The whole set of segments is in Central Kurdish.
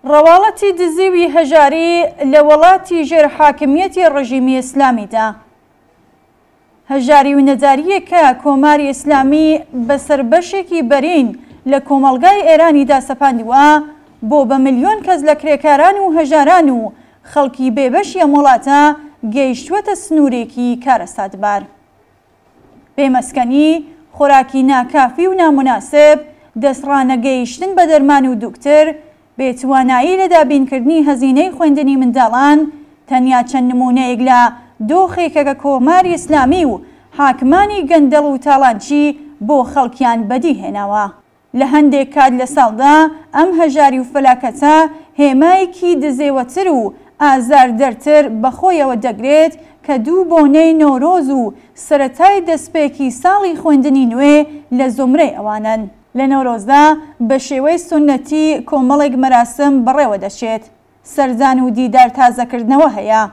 ڕەواڵەتی دزیوی هەژاری لە وەڵاتی ژێر حاکمییەتی ڕژیمی ئیسلامیدا. هەژاری و نەدارییەک کە کۆماری ئیسلامی بەسەر بەشێکی بەرین لە کۆمەڵگای ئێرانیدا سەپاندووە، بۆ بە ملیۆن کەس لە کرێکاران و هەژاران و خەڵکی بێبەشی ئەم وڵاتە گەیشتووەتە سنوورێکی کارەساتبار. بێ مەسکەنی، خۆراکی ناکافی و ناموناسب، دەستڕانەگەیشتن بە دەرمان و دوکتر، بێ توانایی لە دابینکردنی هەزینەی خوێندنی منداڵان، تەنیا چەند نموونەیەک لە دۆخێکە کە کۆماری ئیسلامی و حاکمانی گەندەڵ و تاڵانچی بۆ خەڵکیان بەدی هێناوە. لە هەندێک کات لە ساڵدا ئەم هەژاری و فەلاکەتە هێمایەکی دزێوەتر و ئازاردەرتر بە خۆیەوە دەگرێت کە دوو بۆنەی نەورۆز و سەرەتای دەسپێکی ساڵی خوێندنی نوێ لە زومرەی ئەوانەن. لە نەورۆزدا بە شێوەی سوننەتی کۆمەڵێک مەراسم بەڕێوە دەچێت، سەردان و دیدار تازەکردنەوە هەیە،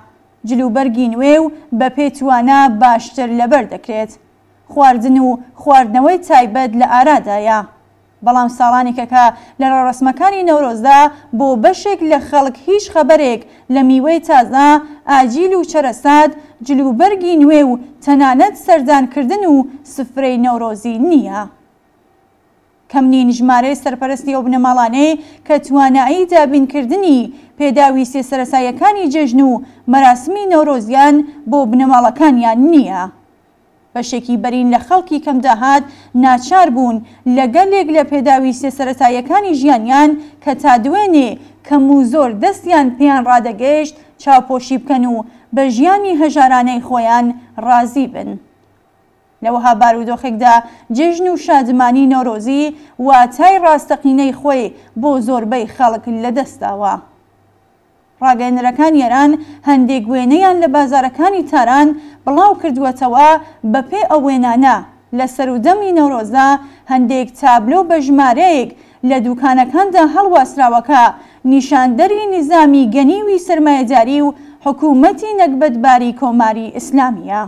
جلوبەرگی نوێ و بەپێ توانا باشتر لەبەر دەکرێت، خواردن و خواردنەوەی تایبەت لە ئارادایە. بەڵام ساڵانێکە کە لە ڕێوڕەسمەکانی نەورۆزدا بۆ بەشێک لە خەڵک هیچ خەبەرێک لە میوەی تازە، ئاجیل و چەرەسات، جلوبەرگی نوێ و تەنانەت سەردانکردن و سفرەی نەورۆزی نییە. کەم نین ژمارەی سەرپەرستی ئەو بنەماڵانەی کە توانایی دابینکردنی پێداویستیە سەرەتاییەکانی جەژن و مەراسمی نەورۆزیان بۆ بنەماڵەکانیان نییە. بەشێکی بەرین لە خەڵکی کەمداهات ناچار بوون لە گەلێک لە پێداویستیە سەرەتاییەکانی ژیانیان کە تا دوێنێ کەم و زۆر دەستیان پێیان ڕادەگەیشت چاوپۆشی بکەن و بە ژیانی هەژارانەی خۆیان ڕازی بن. لە وەها بارودۆخێکدا جێژن و شادمانی نەورۆزی واتای ڕاستەقینەی خۆی بۆ زۆربەی خەڵک لەدەست داوە. ڕاگەیەنەرەکانی ئێران هەندێک وێنەیان لە بازارەکانی تاران بڵاو کردووەتەوە، بەپێ ئەو وێنانە لە سەرودەمی نەورۆزدا هەندێک تابلۆ بە ژمارەیەک لە دووکانەکاندا هەڵواسراوە کە نیشاندەری نیزامی گەنیوی سەرمایەداری و حکوومەتی نەگبەتباری کۆماری ئیسلامییە.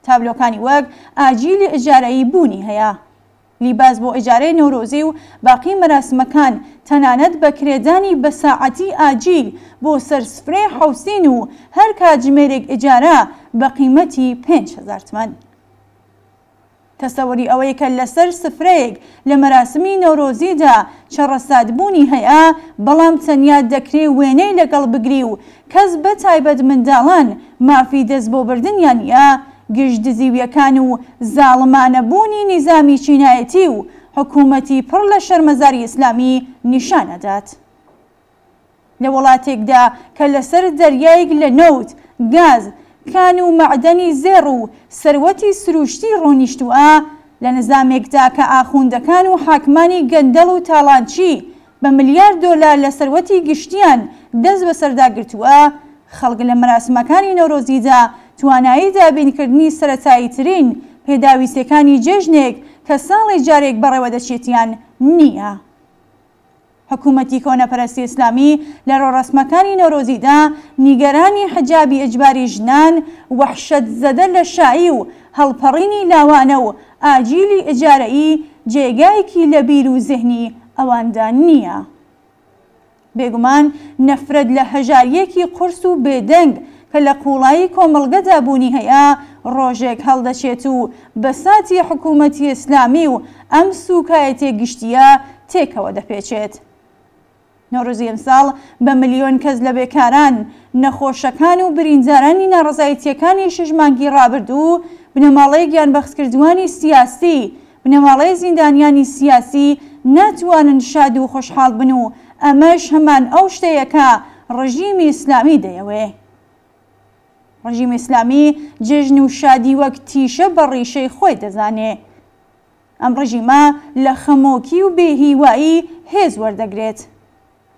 تابلۆکانی وەک ئاجیلی ئیجارەیی بوونی هەیە. لیباس بۆ ئیجارەی نەورۆزی و باقی مەراسمەکان، تەنانەت بە کرێدانی بە ساعەتی ئاجیل بۆ سەر سفرەی حوسین و هەر کاتژمێرێک ئیجارە بە قیمەتی 5000 تمەن. تەسەوری ئەوەی کە لەسەر سفرەیەک لە مەراسمی نەورۆزیدا چەڕەسات بوونی هەیە، بەڵام تەنیا دەکرێ وێنەی لەگەڵ بگری و کەس بە تایبەت منداڵان مافی دەست بۆ بردنیان نییە، گشت دزیویەکان و زاڵمانە بوونی نیزامی چینایەتی و حکوومەتی پڕ لە شەرمەزاری ئیسلامی نیشان ئەدات. لە وڵاتێکدا کە لەسەر دەریایەک لە نەوت، گاز، کان و مەعدەنی زێڕ و سەروەتی سرووشتی ڕۆنیشتووە، لە نزامێکدا کە ئاخوندەکان و حاکمانی گەندەڵ و تاڵانچی بە ملیار دۆلار لە سەروەتی گشتیان دەست بەسەردا گرتووە، خەڵک لە مەراسمەکانی نەورۆزیدا توانایی دابینکردنی سەرەتاییترین پێداویستیەکانی جێژنێک کە ساڵی جارێک بەڕێوەدەچێتیان نییە. حکوومەتی کۆنەپەرستی ئیسلامی لە ڕێوڕەسمەکانی نەورۆزیدا نیگەرانی حجابی ئیجباری ژنان، وەحشەت زەدە لە شایی و هەڵپەڕینی لاوانە و ئاجیلی ئیجارەیی جێگایەکی لە بیر و زێهنی ئەواندا نییە. بێگومان نەفرەت لە هەژارییەکی قورس و بێدەنگ کە لە قووڵایی کۆمەڵگەدا بوونی هەیە، ڕۆژێک هەڵدەچێت و بەساتی حکوومەتی ئیسلامی و ئەم سووکایەتیە گشتییە تێکەوە دەپێچێت. نەورۆزی ئەمساڵ بە ملیۆن کەس لە بێکاران، نەخۆشەکان و بریندارانی ناڕەزایەتییەکانی شەش مانگی ڕابردوو، بنەماڵەی گیانبەختکردووانی سیاسی، بنەماڵەی زیندانیانی سیاسی ناتوانن شاد و خۆشحاڵ بن و ئەمەش هەمان ئەو شتەیە کە ڕژیمی ئیسلامی دەیەوێ. ڕژیمی ئیسلامی جێژن و شادی وەک تیشە بە ڕیشەی خۆی دەزانێ. ئەم ڕژیمە لە خەمۆکی و بێ هیوایی هێز وەردەگرێت.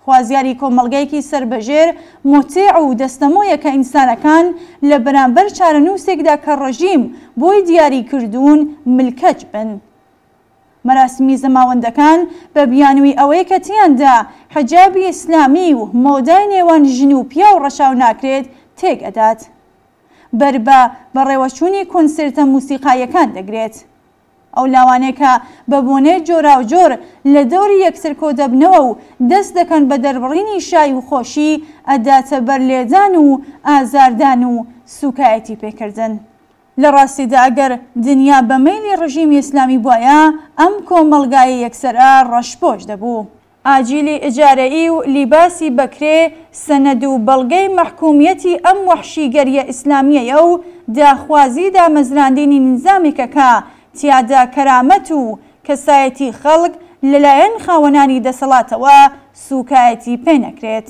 خوازیاری کۆمەڵگەیەکی سەربەژێر، موتیع و دەستەمۆیە کە ئینسانەکان لە بەرامبەر چارەنووسێکدا کە ڕژیم بۆی دیاری کردوون ملکەچ بن. مەراسمی زەماوەندەکان بە بیانووی ئەوەی کە تیاندا حجابی ئیسلامی و مەودای نێوان ژن و پیاو ڕەچاو ناکرێت تێک ئەدات. بەر بە بەڕێوەچوونی کۆنسێرتە موسیقایەکان دەگرێت. ئەو لاوانەی کە بە بۆنەی جۆراوجۆر لە دەوری یەکتر کۆدەبنەوە و دەست دەکەن بە دەربڕینی شای و خۆشی، ئەداتە بەر لێدان و ئازاردان و سووکایەتی پێکردن. لە ڕاستیدا ئەگەر دنیا بە مەیلی ڕژیمی ئیسلامی بوایە، ئەم کۆمەڵگایە یەکسەرە ڕەشپۆش دەبوو. ئاجیلی ئیجارەیی و لیباسی بەکرێ سەنەد و بەڵگەی مەحکومیەتی ئەم وەحشیگەریە ئیسلامیەیە و داخوازی دامەزراندینی نیزامێکە کە تیادا کەرامەت و کەسایەتی خەڵک لەلایەن خاوەنانی دەسەڵاتەوە سوکایەتی پێنەکرێت.